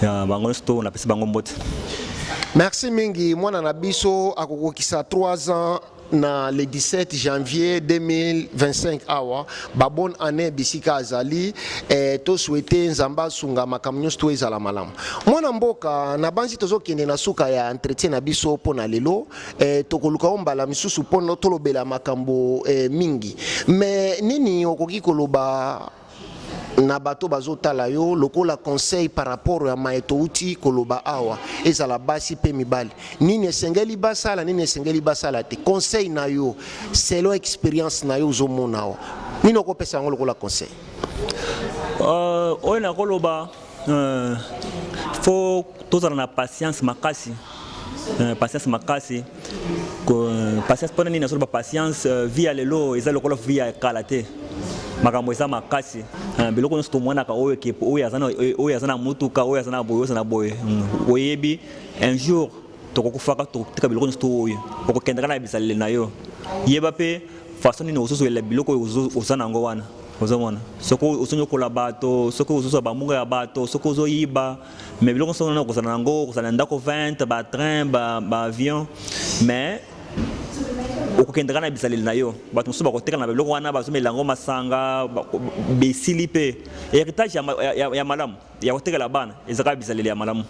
ya bango nyonso to napesi bango mbote. Merci mingi. Mwana na biso akokokisa 3 ans na le 17 janvier 2025 awa. Babonne année bisika azali. Tosouhaite Nzambe asunga, makambo nyonso to ezala malamu. Mwana mboka, nabanzi tozokende na suka ya entretien na biso mpo na lelo. Tokoluka o mbala misusu mpo tolobela makambo mingi. Mais nini okoki koloba na bato bazotala yo lokola conseil par rapport ya maye touti koloba awa, ezala basi mpe mibali? Nini esengeli basala, nini esengeli basala te? Conseil na yo selon expérience na yo ozomona awa, nini okopesa yango lokola conseil? Oyo nakoloba, faut tozala na patience makasi, patience makasi, patience. Mpona nini nazoloba patience? Vie ya lelo eza lokola vie ya kala te. Makambo eza makasi. Biloko nyonso tomonaka oyo, oyo aza na mutuka, oyo aza na boye, oyo aza na boye, oyebi un jour tokokufaka, tokotika biloko nyonso to oyo. Okokendaka na bizaleli na yo. Yeba mpe façon nini ozozwela biloko oyo oza nango wana. Ozomona, soki ozonyokola bato, soki ozozwa bambongo ya bato, soki ozoyiba, mais biloko nyonso wana okozala nango, okozala na ndako 20, batrain, baavion, mais okokendaka na bizaleli na yo. Bato mosusu bakoteka na biloko wana, bazomela yango masanga, besili. Mpe héritage ya malamu ya kotekela bana ezalaka bizaleli ya malamu.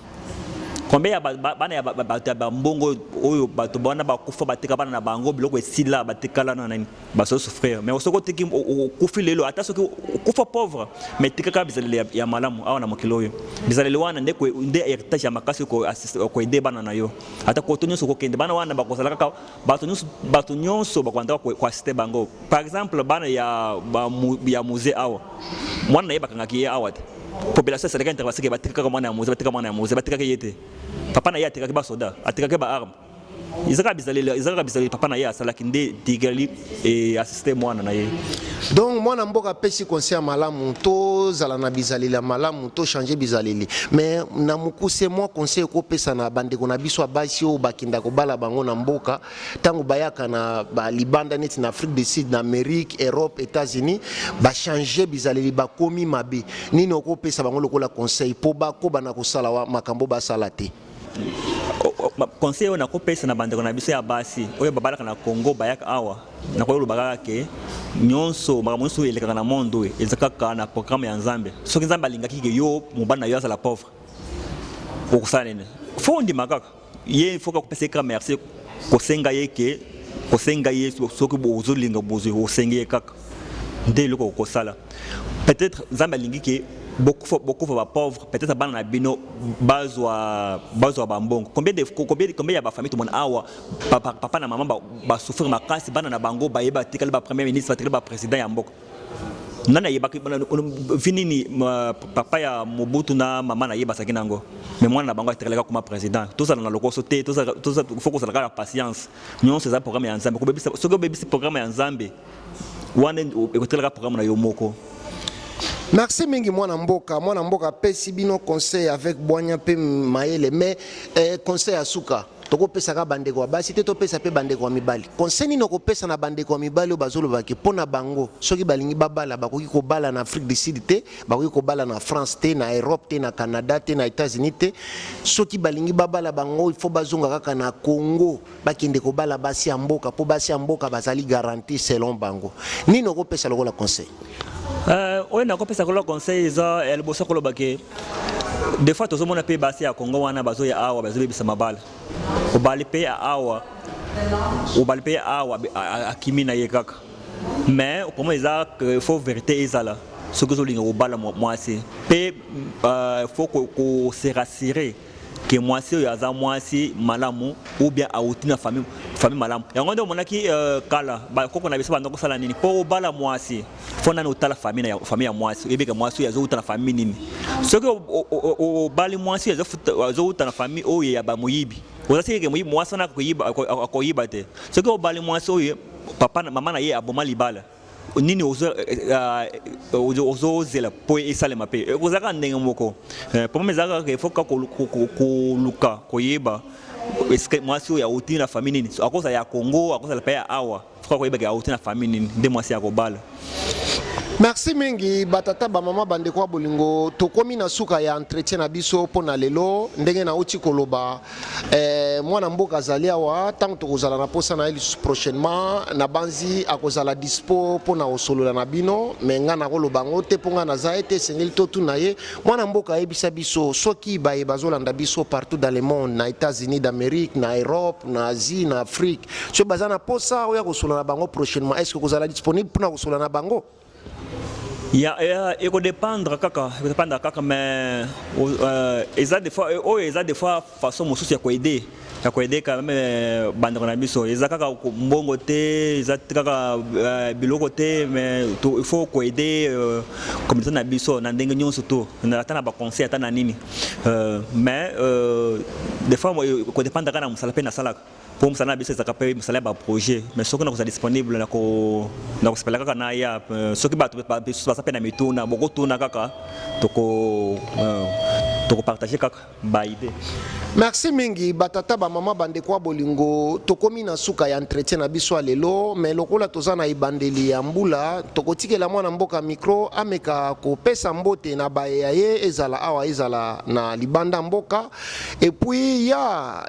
Combien ya bana ya bato ya bambongo oyo, bato wana bakufa, bateka bana na bango, biloko esila, batekala na nani, bazo souffrir. Mais soki oteki, okufi lelo, ata soki okufa pauvre, mais tikaka bizaleli ya malamu awa na mokili oyo. Bizaleli wana nde nde héritage ya makasi koaider bana na yo. Ata koto nyonso kokende, bana wana bakozala kaka bato nyonso, bato nyonso bakolanda koassister bango. Par exemple, bana ya Mzee awa, mwana na ye bakangaki ye awa te. Population esalaki intervention ke batikaka mwana ya Mzee, batika mwana ya Mzee, batikaki ye te. Papa na ye atekaki basoda, atekaki baarme. Eza kaka bizaleli, eza kaka bizaleli papa na ye asalaki nde tikali e assiste mwana na ye. Donc mwana mboka apesi conseil ya malamu: tozala na bizaleli ya malamu, tochange bizaleli. Mais na mokuse, mwa conseil ekopesa na bandeko na biso ya basi oyo bakenda kobala bango na mboka, ntango bayaka na balibanda neti na Afrique du Sud, na Amérique, Europe, États-Unis, bachange bizaleli, bakomi mabe, nini okopesa bango lokola conseil mpo bakoba na kosala makambo basala te? Conseil oyo nakopesa na bandeko na biso ya basi oyo babalaka na Congo, bayaka awa, nakoloba kaka ke nyonso, makambo nyonso oyo elekaka na monde oyo eza kaka na programme ya Nzambe. Soki Nzambe alingaki ke yo mobali na yo azala pauvre, okosala nini? Faut ondima kaka ye, faut kaka kopesa ye kaka merci, kosenga ye ke kosenga ye soki ozolinga bozwi, osengi ye kaka. Nde eloko okosala, peut-être Nzambe alingi ke bokufa, bokufa bapauvre, peut-être bana na bino bazwa bambongo. Combien ya bafamille tomona awa, papa na mama basouffrir makasi, bana na bango bayeba, tikali bapremier ministre, batikali baprésident ya mboka? Nani ayebaki vi nini papa ya Mobutu na mama na ye bazalaki nango? Mais mwana na bango atikalaka koma président. Tozala na lokoso te, faut kozala kaka patience. Nyonso eza programme ya Nzambe. Soki obebisi programme ya Nzambe wana, ekotikalaka programme na yo moko. Merci mingi, mwana mboka. Mwana mboka apesi bino conseil avec bwanya mpe mayele. Mais conseil ya suka tokopesaka bandeko ya basi te, topesa mpe bandeko ya mibali. Conseil nini okopesa na bandeko ya mibali oyo bazolobaki mpo na bango, soki balingi babala, bakoki kobala na Afrique du Sud te, bakoki kobala na France te, na Europe te, na Canada te, na États-Unis te? Soki balingi babala bango, il faut bazonga kaka na Congo, bakende kobala basi ya mboka, mpo basi ya mboka bazali garantie selon bango. Nini okopesa lokola conseil? Oyo nakopesa lokola conseil eza ya liboso, koloba ke des fois tozomona mpe basi ya Congo wana bazoya awa, bazobebisa mabala. Obali mpe ya awa, obali mpe awa, akimi na ye kaka. Mais pour moi eza faut vérité ezala. Soki ozolinga kobala mwasi mpe, faut kose rassurer ke mwasi oyo aza mwasi malamu ou bien awuti na famille malamu. Yango nde omonaki kala bakoko na biso banda kosala nini? Mpo obala mwasi, faut nani otala famille ya mwasi, oyebika mwasi oyo azowuta na famille nini. Soki obali mwasi oyo azowuta na famille oyo ya bamoyibi, oza sikeke moyibi, mwasi wana akoyiba te. Soki obali mwasi oyo papa mama na ye aboma libala, nini ozozela mpo esalema? Mpe ekozalaka ndenge moko. Problème eza kaka il faut kaka koluka koyeba mwasi oyo awuti na famille nini. Akozala ya Congo, akozala mpe ya awa, faut koyebaka awuti na famille nini, nde mwasi ya kobala. Merci mingi, batata, bamama, bandeko ya bolingo. Tokomi na suka ya entretien na biso mpo na lelo. Ndenge nauti koloba, mwana mboka azali awa. Ntango tokozala na posa na ye lisusu prochainement, na banzi akozala dispo mpo na kosolola na bino. Mais ngai nakoloba yango te mpo ngai naza ye te, esengeli totuna ye. Mwana mboka, ayebisa biso, soki baye bazolanda biso partout dans le monde, na États-Unis d'Amérique, na Europe, na Asie, na Afrique, soki baza na posa oyo ya kosolola na bango prochainement, est ce que kozala disponible mpona kosolola na bango? Ya ekodépendre kaka, mais eza des fois oyo eza des fois façon mosusu ya koaider quand même bandeko na biso. Eza kaka mbongo te, eza kaka biloko te, mais il faut koaider communauté na biso na ndenge nyonso to ata na baconseil, ata na nini. Mais des fois kodépendre kaka na mosala mpe nasalaka, mpo mosala na biso ezalaka mpe mosala ya baprojet. Mais soki nakozala disponible, nakosepela kaka na ya. Soki bato misusu baza mpe na mituna, bokotuna kaka, tokopartage kaka baidée. Merci mingi, batata, bamama, bandeko ya bolingo. Tokomi na suka ya entretien na biso ya lelo. Mais lokola toza na ebandeli ya mbula, tokotikela mwana mboka micro, ameka kopesa mbote na baye ya ye, ezala awa, ezala na libanda mboka. Et puis ya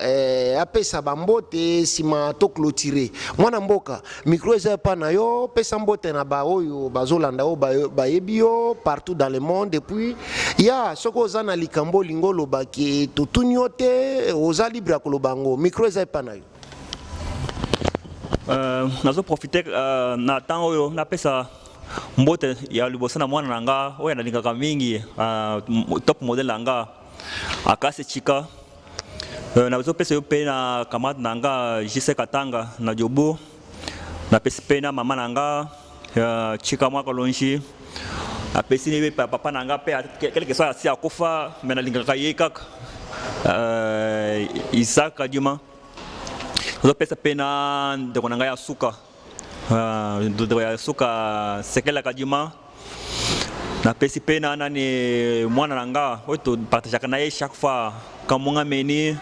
apesa bambote, nsima toclôturer. Mwana mboka, micro eza epa na yo. Pesa mbote na baoyo bazolanda oyo bayebi yo partout dans le monde. Et puis ya soki oza na likambo olingi olobaki, totuni yo te, oza libre ya koloba yango. Micro eza epa na yo. Nazoprofite na ntango oyo napesa mbote ya liboso na mwana na nga oyo nalingaka mingi, top modèle na nga, Akasi Chika. Nazopesa yo mpe na camarade na nga JC Katanga na Jobo. Napesi mpe na mama na nga Chika Mwaka Longi. Napesi mpe papa na nga mpe, quelque soit asi akufa, mais nalingaka ye kaka, Isaac Duma. Nazopesa mpe na ndeko na ngai ya suka, ndeko ya suka Sekelaka Duma. Napesi mpe na nani, mwana na nga oyo topartageaka na ye chaque fois, Kamonga Meni.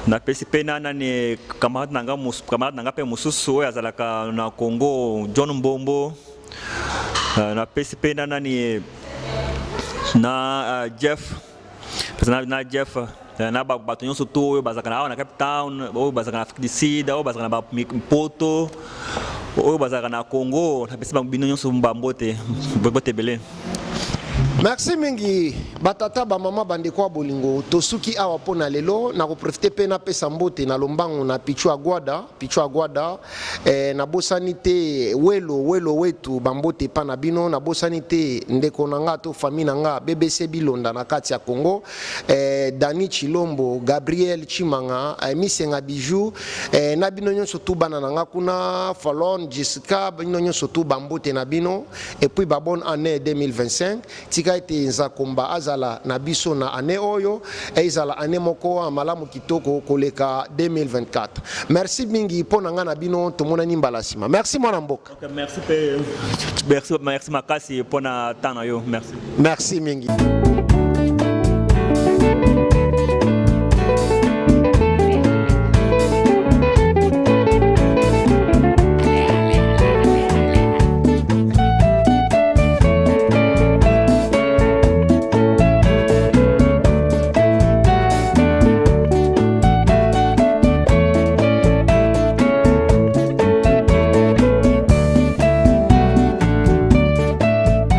Napesi mpe na nani, camarade na nga mpe mosusu oyo azalaka na Congo, John Mbombo. Napesi mpe na nani, na Jeff, na Jeff, na bato nyonso to oyo bazalaka na awa na Cape Town, oyo bazalaka na Afrique du Sud, oyo bazalaka na bapoto, oyo bazalaka na Congo. Napesi bino nyonso bambote, mbote ebele. Merci mingi batata, bamama, bandeko ya bolingo. Tosuki awa mpo na lelo. Nakoprofite mpe napesa mbote na lombango na Pichu Agwada, Pichu Agwada. Nabosani te Welo, Welo wetu, bambote epa na bino. Nabosani te ndeko na nga to famille na nga BBC Bilonda na kati ya Congo, Dani Chilombo, Gabriel Chimanga, Misenga Bijou, na bino nyonso tu, bana na nga kuna, Falon, Jessica, bino nyonso tu, bambote na bino. Et puis ba bonne année 2025. Tika ete Nzakomba azala na biso na année oyo, ezala année moko ya malamu, kitoko koleka 2024. Merci mingi mpo na nga na bino. Tomonani mbala nsima. Merci, mwana mboka. Okay, merci mpe merci, merci makasi mpona temps na yo. Merci. Merci mingi.